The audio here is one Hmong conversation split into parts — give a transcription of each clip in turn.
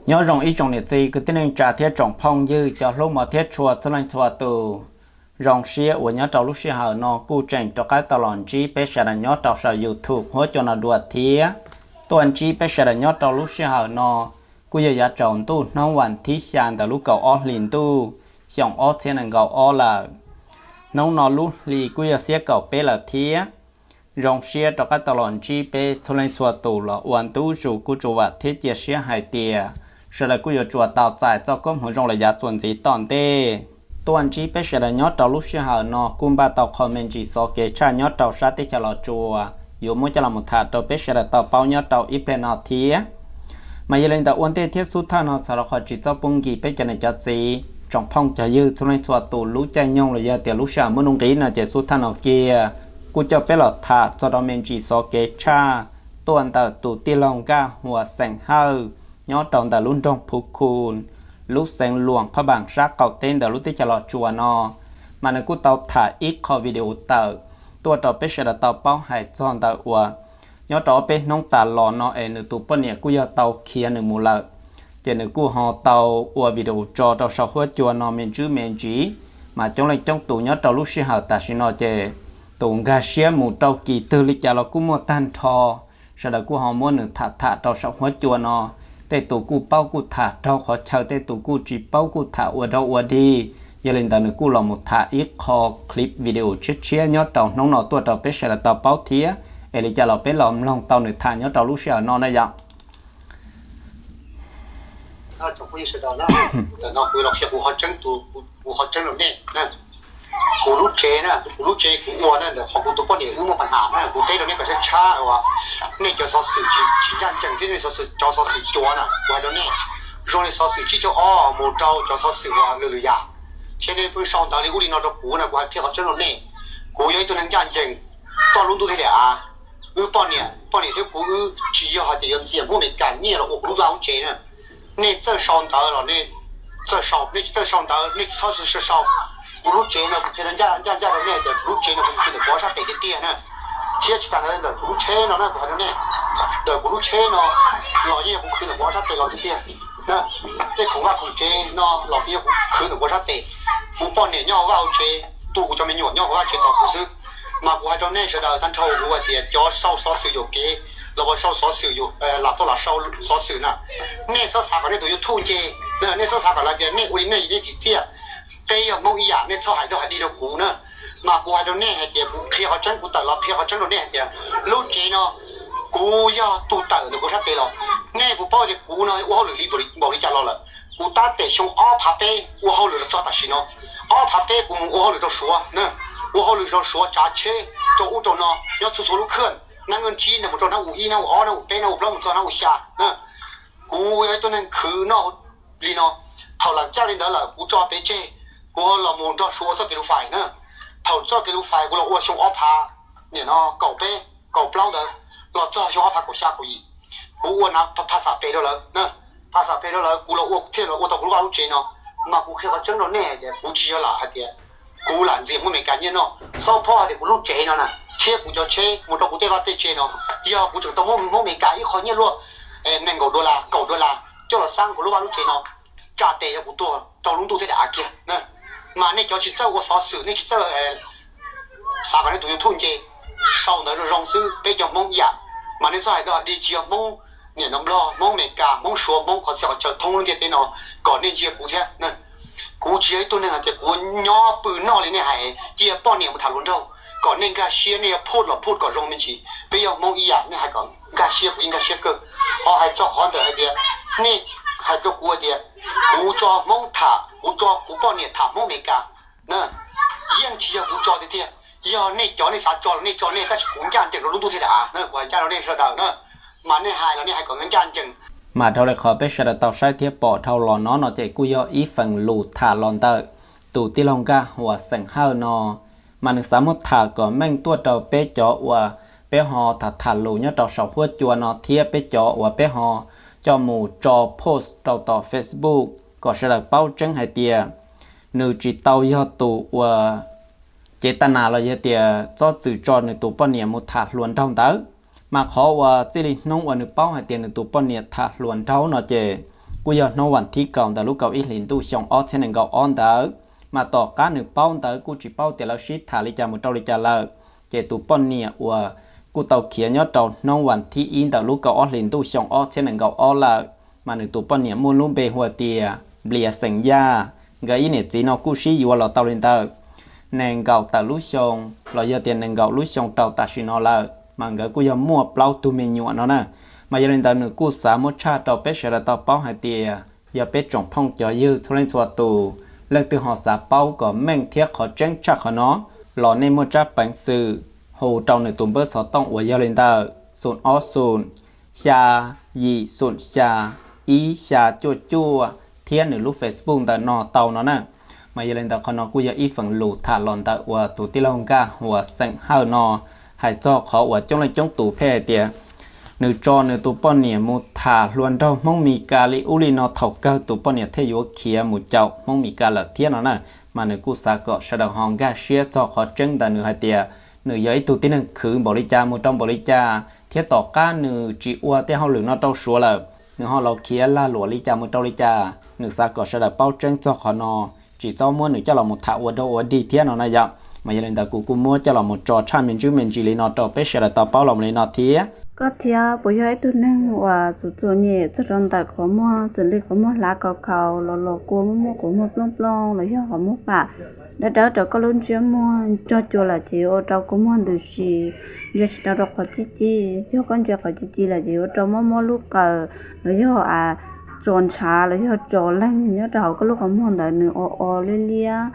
Nyob zoo ib tsoom niam txiv kwv tij neej tsa thiab tsoom phooj ywg cov hlub mos thiab tshua txhua leej txhua tus. Zoo siab uas nyob rau lub sij hawm no kuj tseem rov qab tau los ntsib peb sawv daws nyob rau saum YouTube huab cua no dua thiab. Tuaj ntsib peb sawv daws nyob rau lub sij hawm no kuj yog yav tsaus ntuj hnub vas thib xya ntawm lub kaum ob hlis ntuj xyoo ob txhiab nees nkaum ob lawm. Hnub no lub hli kuj yog xiab kaum peb lawm thiab. Zoo siab rov qab tau los ntsib peb txhua leej txhua tus los ua ntu zus kuj tsuas vam thiab cia siab hais tias sawv daws kuj yuav tsuas tau txais txoj koob hmoov zoo los yav txuas ntxiv tom ntej. Tuaj ntsib peb sawv daws nyob rau lub sij hawm no kuj npaj tau qho me ntsis xov kev tshaj nyob rau sab teb chaws Los Tsuas yuav muab coj los mus tham rau peb sawv daws tau paub nyob rau ib pliag no thiab. Mas yog li ntawd ua ntej thiab xub thawj no txhawm rau qhov tsis txhob pub nkim peb cov niam cov txiv tsoom phooj cov ywg txhua leej txhua tus lub caij nyoog los yog tias lub sij hawm muaj nuj nqis no ces xub thawj no kiag kuj coj peb los tham txog rau me ntsis xov kev tshaj tuaj ntawm tus tij laug Nkaj Huas xeem Hawj nyob rau ntawm lub nroog Phuv Khu, lub xeev Luam Phaj Npaas sab qaum teb ntawm lub teb chaws Los Tsuas no. Mas nws kuj tau tham ib qho video tawm tuaj rau peb sawv daws tau paub hais txog ntawm uas nyob rau ob peb hnub tas los no es nws tus poj niam kuj yog tau khiav nws mus lawm. Ces nws kuj ho tau ua video tso rau saum huab cua no me ntsis me ntsis, mas coob leej coob tus nyob rau lub sij hawm tam sim no ces tus nkag siab mus rau kis twg li cas los kuj muaj tag nrho. Sawv daws kuj ho muab nws tham tham rau saum huab cua no. Tej tus kuj paub kuj tham raug qhov chaw, tej tus kuj tsis paub kuj tham ua dog ua dig. Yog li ntawd nws kuj los mus tham ib qho clip video tshiab tshiab nyob rau hnub no tuaj rau peb sawv daws tau paub thiab. Es li cas los peb los mloog tau nws tham nyob rau lub sij hawm no na yom. Ntawm no kuv los qhia kuv qhov tseeb, kuv qhov tseeb rau nej. Kuv lub tsev na, kuv lub tsev kuv ua na ntawm qhov kuv tus poj niam wb muaj pab ham na, kuv teb rau nej kom tshab tshab uas nej cov xov xwm tsis ncaj ncees thiab nej xov xwm, cov xov xwm cuav na, kuv hais rau nej, zoo li xov xwm tsib caug ob mus rau cov xov xwm uas lwm lwm yam, thiab nej pheej sau ntawv li ub li no rau kuv na, kuv hais qhia qhov tseeb rau nej. Kuv yog ib tug neeg ncaj ncees, toj lub ntuj thiab daim av. Wb poj niam, poj niam thiab kuv wb tsis yog hais tias yuav ntxias Hmoob Amelikas nyiaj los ua kuv lub vaj lub tsev na. Nej txawj sau ntawv los nej txawj sau, nej tsis txawj sau ntawv nej txhob sau. Kuv lub tsev no kuv qhia ncaj ncaj rau nej tias kuv lub tsev no kuv khwv ntawm kuv ob sab tes tiag tiag na. Thiab tsis tas ntawd ntawm kuv lub tsheb no na kuv hais rau nej, ntawm kuv lub tsheb no los yeej yog kuv khwv ntawm kuv ob sab tes los tiag tiag. Tej khoom vaj khoom tsev no los yeej yog kuv khwv ntawm kuv ob sab tes. Kuv poj niam nyob hauv vaj hauv tsev, tu kuv cov me nyuam nyob hauv vaj tsev tos kuv xwb. Mas kuv hais rau nej sawv daws tag nrho kuv hais tias cov sau xov xwm yuam kev los ua sau xov xwm, lam tau lam sau xov xwm na, nej txhob xav kom nej tus YouTube nce, nej txhob xav kom lawv tias nej ua li nej nej tsis txiaj. Peb yog Hmoob ib yam, nej txhob hais dog hais dig rau kuv na. Mas kuv hais rau nej hais tias kuv qhia qhov tseeb, kuv tawm los qhia qhov tseeb rau nej hais tias lub tsev no kuv yog tus tawm ntawm kuv sab tes los. Nej puas paub tias kuv no ua hauj lwm li npaum li cas los lawm? Kuv tab tom xyoo ob phav peb ua hauj lwm los txog tam sim no. Ob phav peb kuv mus ua hauj lwm rau Suav na, ua hauj lwm rau Suav, tsav tsheb rau ub rau no nyob txhua txhua lub khwj, nab ntsib no mus rau nab u ib, nab u ob, nab u peb, nab u plaub mus txog nab u xya. Kuv yog ib tug neeg khwv noj li no. Thaum lam caj li ntawd lawm kuv tso pem tseg, kuv los mus nrog Suav ua txoj kev lus fais na. Thaum txoj kev lus fais kuv los ua xyoo ob phav, nim no kaum peb kaum plaub ntawd los txog xyoo ob phav kaum xya kaum yim, kuv ua na phas xam pem rau lawv na. Phas xam pem rau lawv kuv los ua thiaj los ua tau kuv lub vaj lub tsev no. Mas kuv qhia qhov tseeb rau nej tias kuv tsis yog lam hais tias kuv lam ntxias Hmoob Amelikas nyiaj noj. Xob phob hais tias kuv lub tsev no na thiab kuv cov tsheb mus rau kuv tej vaj tej tsev no, yog kuv tseem tau muab Hmoob Amelikas ib qho nyiaj luaj nees nkaum dollar, kaum dollar coj los xab kuv lub vaj lub tsev no, tsa tes yog kuv tuag rau lub ntuj thiab daim av kiag. Mas nej cov tsis txawj ua xov xwm, nej tsis txawj xav kom nej tus YouTube nce, sau ntawv zoo zoo xwb, peb cov Hmoob ib yam. Mas nej txhob hais dog hais dig, tsis yog Hmoob nim no Nplog, Hmoob Amelikas, Hmoob Suav, Hmoob qhov txhia qhov chaw thoob lub ntiaj teb no kom nej ntsia kuv thiab. Kuv tsis yog ib tug neeg hais tias kuv nyob pw noj li nej hais, cia poj niam mus tham hluas nraug, kom nej nkag siab, nej yuav phum los phum kom zoo me ntsis. Peb yog Hmoob ib yam, nej hais kom nkag siab kuv yeej nkag siab kawg. Ho hais txog qhov ntawm hais tias nej hais rau kuv hais tias kuv tso Hmoob tham, kuv tso kuv poj niam tham Hmoob Amelikas na, yeej tsis yog kuv tso tiag tiag. Yog nej cov nej xav tso los nej tso nej, tab sis kuv ncaj ncees rau lub ntuj thiab daim av na, kuv hais ncaj rau nej sawv daws na. Mas nej hais los nej hais kom ncaj ncees. Mas dhau li qhov peb sawv daws tau saib thiab pom dhau los no no ces kuj yog ib feem lus tham los ntawm tus tij laug Nkaj Huas xeem Hawj no. Mas nws xav muab tham kom meej tuaj rau peb cov uas peb ho tham tham lus nyob rau saum huab cua no thiab peb cov uas peb ho coj mus tso post rau tom Facebook kom sawv daws paub tseeb hais tias nws tsis tau yog tus uas cev tas nas los yog tias txhob txwm tso nws tus poj niam mus tham hluas nraug ntawd. Mas qhov uas txij li hnub uas nws paub hais tias nws tus poj niam tham hluas nraug no ces kuj yog hnub vas thib kaum ntawm lub kaum ib hlis ntuj xyoo ob txhiab nees nkaum ob ntawd. Mas tom qab nws paub ntawd kuj tsis paub tias lawv sib tham li cas mus rau li cas lawm. Ces tus poj niam uas kuj tau khiav nyob rau hnub vas thib ib ntawm lub kaum ob hlis ntuj xyoo ob txhiab nees nkaum ob lawm, mas nws tus poj niam muaj lub npe hu tias Nplias xeem Yaj. Nkawd ib niam txiv no kuj sib yuav los tau li ntawm nees nkaum tawm lub xyoo los yog tias nees nkaum lub xyoo rau tam sim no lawm, mas nkawd kuj yog muaj plaub tug me nyuam no na. Mas yog li ntawd nws kuj xav muab tshaj rau peb sawv daws tau paub hais tias yog peb tsoom phooj cov ywg txhua leej txhua tus, leej twg ho xav paub kom meej thiab qhov tseeb tshaj qhov no los nej muaj tsab peev xwm hu rau nws tus npawb xov tooj uas yog li ntawm xoom ob xoom, xya yim xoom xya, ib xya cuaj cuaj, thiab nws lub Facebook ntawm no tau no na. Mas yog li ntawd qhov no kuj yog ib feem lus tham los ntawm uas tus tij laug Nkaj Huas xeem Hawj no hais txog qhov uas coob leej coob tus pheej hais tias nws tso nws tus poj niam mus tham hluas nraug Hmoob Mes Kas li ub li no thaum kawg tus poj niam thiaj yuav khiav mus caum Hmoob Mes Kas lawm thiab no na. Mas nws kuj xav kom sawv daws ho nkag siab txog qhov tseeb ntawm nws hais tias nws yog ib tug tib neeg khwv npaum li cas mus rau npaum li cas thiab tom qab nws tsis ua tej hauj lwm no rau Suav lawm, nws ho los khiav lag luam li cas mus rau li cas. Nws xav kom sawv daws paub tseeb txog qhov no, tsis txhob muab nws coj los mus tham ua dog ua dig thiab no na yom. Mas yog li ntawd kuv kuj muab coj los mus tso tshaj me ntsis me ntsis li no rau peb sawv daws tau paub los li no thiab. Koj thiab puas yog ib tug neeg uas txom txom nyem txog rau ntawm qhov muag, xws li qhov muag hlav kaus khaus los los kua muaj muaj qhov muag plooj plooj los yog qhov muag pam dawb dawb rau koj lub ntsiab muag, nrog cua lawm ces yuav ua rau kua muag ntws si, ntsia tsis tau rau qhov ci ci, yog koj ntsia qhov ci ci lawm ces yuav ua rau mob mob lub qawm los yog tso ntshav los yog tso leeg nyob rau hauv koj lub qhov muag ntawd nws o o liab liab.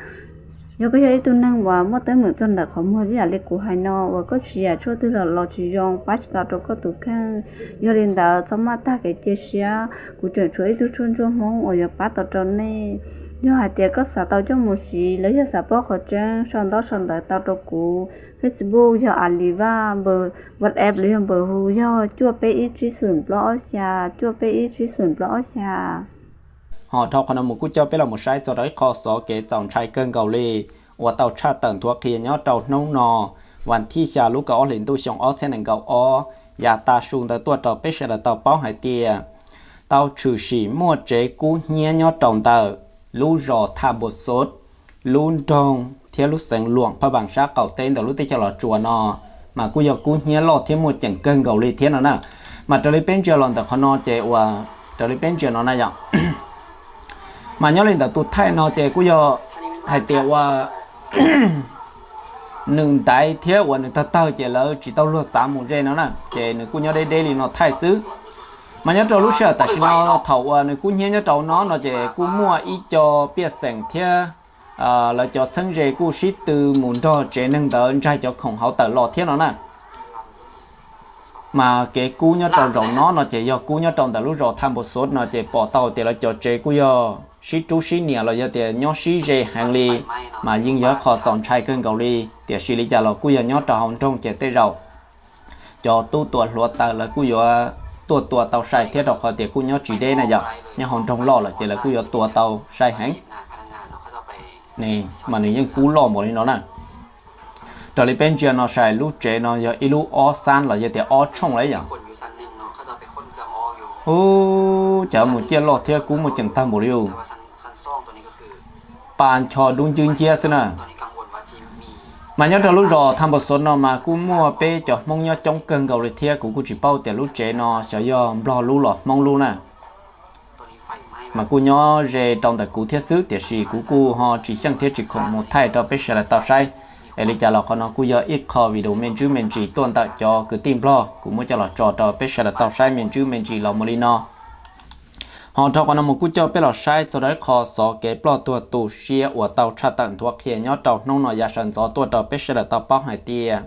Yog koj yog ib tug neeg uas muaj teeb meem txog ntawm qhov muag ib yam li kuv hais no uas koj tsis yam tshuaj twg los los tsis zoo, pab tsis tau rau koj tus kheej, yog li ntawd txhob maj tag kev cia siab, kuv tseem tshuav ib tug tshuaj ntsuab Hmoob uas yuav pab tau rau nej. Yog hais tias koj xav tau coj mus siv los yog xav paub qhov tseeb sau ntaub sau ntawv tau rau kuv, Facebook yog Aliva, npawb WhatsApp los yog npawb hu yog cuaj peb ib tsib xoom plaub ob xya, cuaj peb ib tsib xoom plaub ob xya. Ho dhau qhov no mus kuj coj peb los mus saib txog rau ib qho xov kev txaus ntshai kawg nkaus li uas tau tshaj tawm nthuav qhia nyob rau hnub no, vas thib xya lub kaum ob hlis ntuj xyoo ob txhiab nees nkaum ob, yav tav su ntawd tuaj rau peb sawv daws tau paub hais tias tau tshwm sim muaj tsev kub hnyiab nyob rau ntawm lub zos Thaj Npua Xov, lub nroog thiab lub xeev Luam Phaj Npaas sab qaum teb ntawm lub teb chaws Los Tsuas no, mas kuj yog kub hnyiab loj thiab muaj ceem kawg nkaus li thiab no na. Mas raws li peb ntsia los ntawm qhov no ces uas raws li peb ntsia no na yom, mas nyob li ntawm tus thaij no ces kuj yog hais tias uas nws ntaiv thiab uas nws tawg tawg ces lawv tsis tau luag txav mus ze no na, ces nws kuj nyob deb deb li no thaij xwb. Mas nyob rau lub sij hawm tam sim no thaum uas nws kub hnyiab nyob rau no no ces kuj muaj ib co pej xeem thiab lawv cov txheeb ze kuj sib tw mus nrog tsev neeg ntawd ntsaig cov khoom hauv tawm los thiab no na. Mas kev kub nyob rau zaum no no ces yog kub nyob rau ntawm lub zos Thaj Npua Xov no ces pom tau tias lawv cov tsev kuj yog sib rub sib nias los yog tias nyob sib ze heev li, mas yeej yog qhov txaus ntshai kawg nkaus li. Tiam sis li cas los kuj yog nyob rau hauv nroog ces tej zaum cov tub tua hluav taws lawv kuj yuav tuaj tua tau sai thiab rau qhov tias kuj nyob tsis deb na yom, nyob hauv nroog loj lawm ces lawv kuj yuav tua tau sai heev. Mas nws yeej kub loj npaum li no na. Raws li peb ntsia no sai lub tsev no yog ib lub ob xab los yog tias ob tshooj lawm yom. Ub, cas mus ciaj loj thiab kub muaj ceem tag npaum li ub. Pa ncho dub ncwb nciab xwb na. Mas nyob rau lub zos Thaj Npua Xov no mas kuj muaj peb cov Hmoob nyob coob kawg nkaus li thiab kuv kuj tsis paub tias lub tsev no xyov yog Nplog lub los Hmoob lub na. Mas kuj nyob ze rau ntawm kuv thiab xwb tiam sis kuv kuj ho tsis xyeej thiab tsis khoom mus thaij rau peb sawv daws tau saib. Es li cas los qhov no kuj yog ib qho video me ntsis me ntsis tuaj ntawm cov kwv tij Nplog kuv muab coj los tso rau peb sawv daws tau saib me ntsis me ntsis los mus li no. Ho dhau qhov no mus kuj coj peb los saib txog rau ib qho xov kev ploj tuag tu siab uas tau tshaj tawm nthuav qhia nyob rau hnub no yav sawv ntxov tuaj rau peb sawv daws tau paub hais tias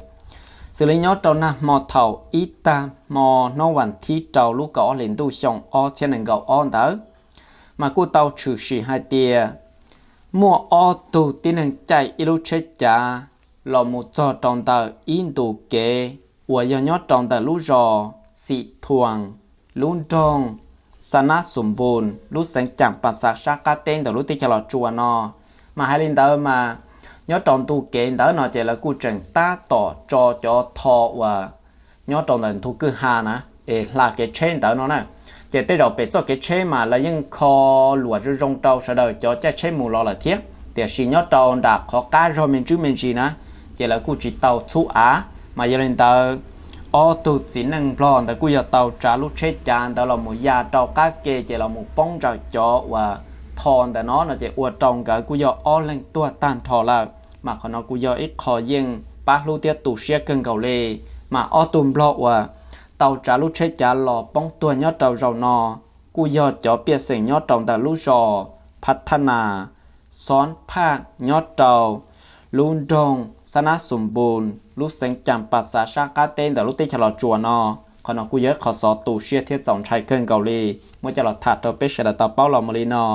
xws li nyob rau nag hmo thaum ib tag hmo hnub vas thib rau lub kaum ob hlis ntuj xyoo ob txhiab nees nkaum ob ntawd, mas kuj tau tshwm sim hais tias muaj ob tug tib neeg caij ib lub tsheb cav los mus txog rau ntawm ib ntu kev uas yog nyob rau ntawm lub zos Xim Thuam, lub nroog Xa Nab Xus Npus, lub xeev Caam Pas Xav sab qab teb ntawm lub teb chaws Los Tsuas no. Mas hais li ntawd mas nyob rau ntu kev ntawd no ces lawv kuj tseem tab tom tso cov tho uas nyob rau ntawm ntug kwj ha na es hla kev tsheb ntawd no na. Ces tej zaum pem txoj kev tsheb mas lawv yeej kho luam zoo zoo rau sawv daws cov caij tsheb mus los lawm thiab, tiam sis nyob rau nram qhov qab zog me ntsis me ntsis na, ces lawv kuj tsis tau txhub av. Mas yog li ntawd, ob tug txiv neej nplog ntawd kuj yog tau tsav lub tsheb cav ntawd los mus ya rau qab ke ces los mus poob ntawm cov uas tho ntawm no no ces ua rau nkawd kuj yog ob leeg tuag tag nrho lawm. Mas qhov no kuj yog ib qho yeej pab hlub thiab tu siab kawg nkaus li. Mas ob tug nplog uas tau tsav lub tsheb cav los poob tuag nyob rau zaum no kuj yog cov pej xeem nyob rau ntawm lub zos Phav Thaj Nas, Xoob Phaj nyob rau lub nroog Xab Nab Xus Npus, lub xeev Cas Pas Xav sab qab teb ntawm lub teb chaws Los Tsuas no. Qhov no kuj yog ib qho xov tu siab thiab txaus ntshai kawg nkaus li, muab coj los tham rau peb sawv daws tau paub los mus li no.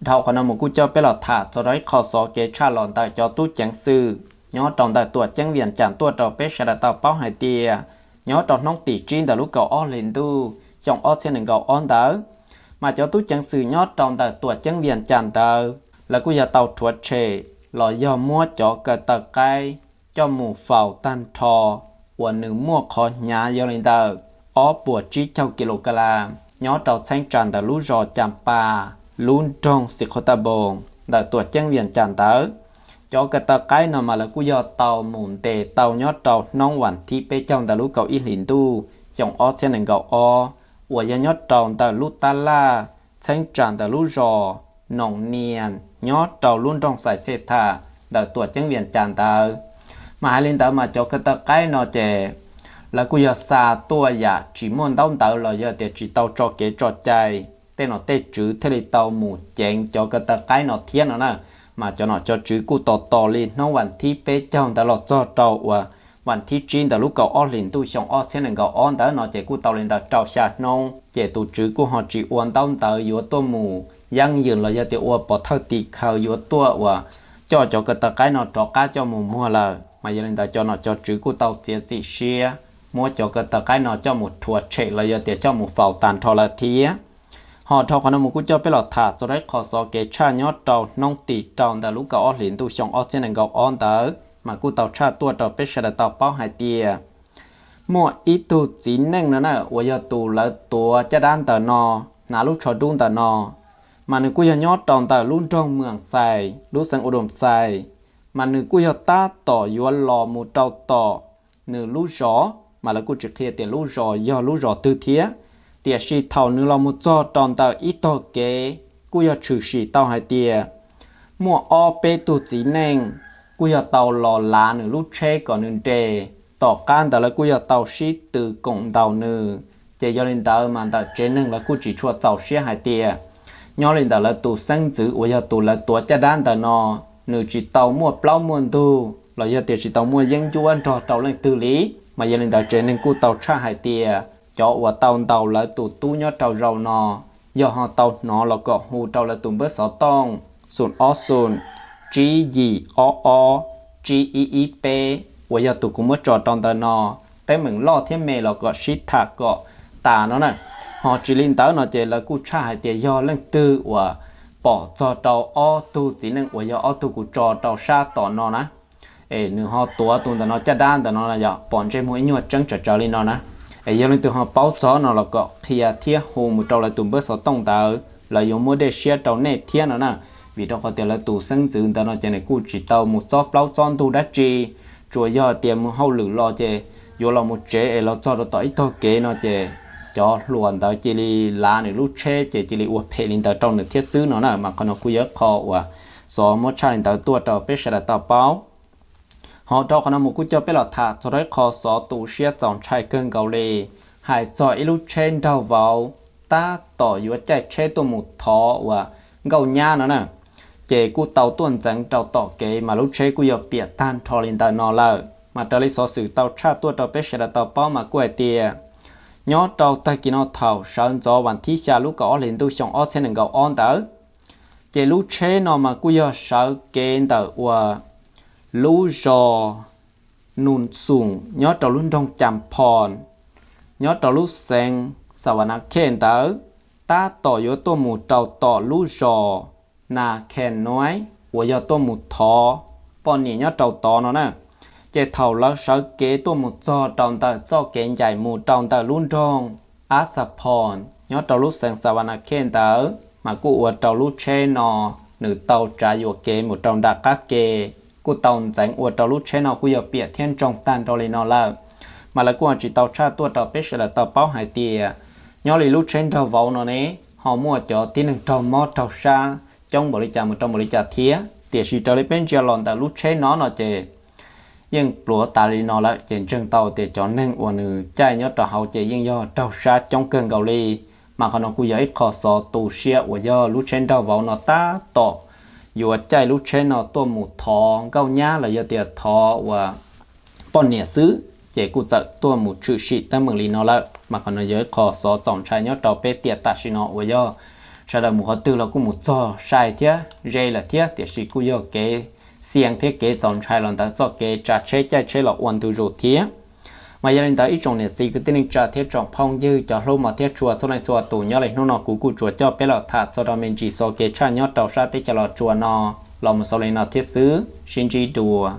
Dhau qhov no mus kuj coj peb los tham txog rau ib qho xov kev tshaj los ntawm cov tub ceev xwm nyob rau ntawm tuam ceeb Vias Cas tuaj rau peb sawv daws tau paub hais tias nyob rau hnub tim tsib ntawm lub kaum ob hlis ntuj xyoo ob txhiab nees nkaum ob ntawd, mas cov tub ceev xwm nyob rau ntawm tuam ceeb Vias Cas ntawd lawv kuj yog tau rhuav tshem los yog muab cov kaw taw qaib coj mus faus tag nrho uas nws muaj qhov hnyav yog li ntawm ob puas tsib caug kis lus kas las nyob rau txheeb tsam ntawm lub zos Cas Pas, lub nroog Xis Khos Taj Npoos ntawm tuam ceeb Vias Cas ntawd. Cov kaw taw qaib no mas lawv kuj yog tau mus ntes tau nyob rau hnub vas thib peb caug ntawm lub kaum ib hlis ntuj xyoo ob txhiab nees nkaum ob uas yog nyob rau ntawm lub tab laj txheeb tsam ntawm lub zos Noos Nias nyob rau lub nroog Xais Txhej Tham ntawm tuam ceeb Vias Cas ntawd. Mas hais li ntawd mas cov kaw taw qaib no ces lawv kuj yog xa tuaj yam tsis muaj ntaub ntawv los yog tias tsis tau tso kev tso cai, tej nom tej tswv thiaj li tau mus ceev cov kaw taw qaib no thiab no na. Mas cov nom cov tswv kuj tos tos li hnub vas thib peb caug ntawd los txog rau uas vas thib tsib ntawm lub kaum ob hlis ntuj xyoo ob txhiab nees nkaum ob ntawd no ces kuj tau li ntawm rau xya hnub ces tus tswv kuj ho tsis ua ntaub ntawv yuav tuaj mus yeeb yws los yog tias ua pov thawj tim khawv yuav tuaj uas coj cov kaw taw qaib no rov qab coj mus muag lawm. Mas yog li ntawd cov nom cov tswv kuj tau txiav txim siab muab cov kaw taw qaib no coj mus rhuav tshem los yog tias coj mus faus tag nrho lawm thiab. Ho dhau qhov no mus kuj coj peb los tham txog rau ib qho xov kev tshaj nyob rau hnub tim rau ntawm lub kaum ob hlis ntuj xyoo ob txhiab nees nkaum ob ntawd mas kuj tau tshaj tuaj rau peb sawv daws tau paub hais tias muaj ib tug txiv neej no na uas yog tus lawv tuav caj dab ntawm no, hnav lub tsho dub ntawm no, mas nws kuj yog nyob rau ntawm lub nroog Mws Xais, lub xeev U Doo Xais, mas nws kuj yog tab tom yuav los mus rau tom nws lub zos, mas lawv kuj tsis qhia tias lub zos yog lub zos twg thiab. Tiam sis thaum nws los mus txog rau ntawm ib tog kev kuj yog tshwm sim tau hais tias muaj ob peb tug txiv neej kuj yog tau los lav nws lub tsheb kom nws nres, tom qab ntawd lawv kuj yog tau sib tw koom ntaus nws. Ces yog li ntawd mas ntawm tsev neeg lawv kuj tsis tshua txaus siab hais tias nyob li ntawm lawv tus xeeb ntxwv uas yog tus lawv tuav caj dab ntawm no, nws tsis tau muaj plaub muaj ntug los yog tias tsis tau muaj yeeb ncuab nrog rau leej twg li. Mas yog li ntawd tsev neeg kuj tau tshaj hais tias cov uas tau ntaus lawv tus tub nyob rau zaum no yog ho tau hnov los kom hu rau lawv tus npawb xov tooj xoom ob xoom tsib yim ob ob tsib ib ib peb uas yog tus kuv muab tso rau ntawm no, teeb meem loj thiab me los kom sib tham kom tas no na. Ho tsis li ntawd no ces lawv kuj tshaj hais tias yog leej twg uas pom txog rau ob tug txiv neej uas yog ob tug kuv tso rau sab tom no na, es nws ho tuav tus ntawm no caj dab ntawm no yog pom ntsej muag ib nyuag tseeb tsam tsawv li no na, es yog leej twg ho paub txog no los kom qhia thiab hu mus rau lawv tus npawb xov tooj ntawd, lawv yuav muab dej siab rau nej thiab no na. Vim rau qhov tias lawv tus xeeb ntxwv ntawd no ces nws kuj tsis tau mus txob plaub txob ntug dab tsi, tsuas yog tias mus hauj lwm los ces yuav los mus tsev es los txog rau tom ib tog kev no ces cov hluas ntawd cia li lav nws lub tsheb ces cia li ua phem li ntawd rau nws thiab xwb no na. Mas qhov no kuj yog ib qho uas xov muab tshaj li ntawd tuaj rau peb sawv daws tau paub. Ho rau qhov no mus kuj coj peb los tham txog rau ib qho xov tu siab txaus ntshai kawg nkaus li, hais txog ib lub tsheb nraug vauv tab tom yuav caij tsheb tuaj mus thov uas nkauj nyab no na, ces kuj tau tuaj ntxeev rau tom kev mas lub tsheb kuj yog piam tag nrho li ntawm no lawm. Mas raws li xov xwm tau tshaj tuaj rau peb sawv daws tau paub mas kuj hais tias nyob rau tag kis no thaum sawv ntxov vas thib xya lub kaum ob hlis ntuj xyoo ob txhiab nees nkaum ob ntawd, ces lub tsheb no mas kuj yog sawv kev ntawm uas lub zos Nus Xoom nyob rau lub nroog Cas Phos, nyob rau lub xeev Xas Vas Nas Khej ntawd, tab tom yuav tuaj mus rau tom lub zos Nas Khes Nuaib uas yog tuaj mus thov poj niam nyob rau tod no na. Ces thaum lawv sawv kev tuaj mus txog rau ntawm txoj kev ncaim mus rau ntawm lub nroog Ab Xas Phos, nyob rau lub xeev Xas Vas Nas Khej ntawd mas kuj ua rau lub tsheb no nws tau tsav yuam kev mus rau nram qab ke, kuj tau ntxeev ua rau lub tsheb no kuj yog piam thiab ntsoog tag nrho li no lawm. Mas lawv kuj ho tsis tau tshaj tuaj rau peb sawv daws tau paub hais tias nyob li lub tsheb nraug vauv no ne ho muaj cov tib neeg raug mob raug sab coob npaum li cas mus rau npaum li cas thiab. Tiam sis raws li peb ntsia los ntawm lub tsheb no no ces yeej pluav tas li no lawm, ces ntseeg tau tias cov neeg uas nws caij nyob rau hauv ces yeej yog raug sab coob kawg nkaus li. Mas qhov no kuj yog ib qho xov tu siab uas yog lub tsheb nraug vauv no tab tom yuav caij lub tsheb no tuaj mus thov nkauj nyab los yog tias thov uas poj niam xwb, ces kuj txawm tuaj mus tshwm sim teeb meem li no lawm. Mas qhov no yog ib qho xov txaus ntshai nyob rau peb tiam tam sim no uas yog sawv daws mus qhov twg los kuj mus txog sai thiab ze lawm thiab, tiam sis kuj yog kev xiam thiab kev txaus ntshai los ntawm txoj kev tsav tsheb caij tsheb los ua ntu zus thiab. Mas yog li ntawd ib tsoom niam txiv kwv tij neej tsa thiab tsoom phooj ywg cov hlub mos thiab tshua txhua leej txhua tus, nyob li hnub no kuv kuj tsuas coj peb los tham txog rau me ntsis xov kev tshaj nyob rau sab teb chaws Los Tsuas no los mus xaus li no thiab xwb, sib ntsib dua.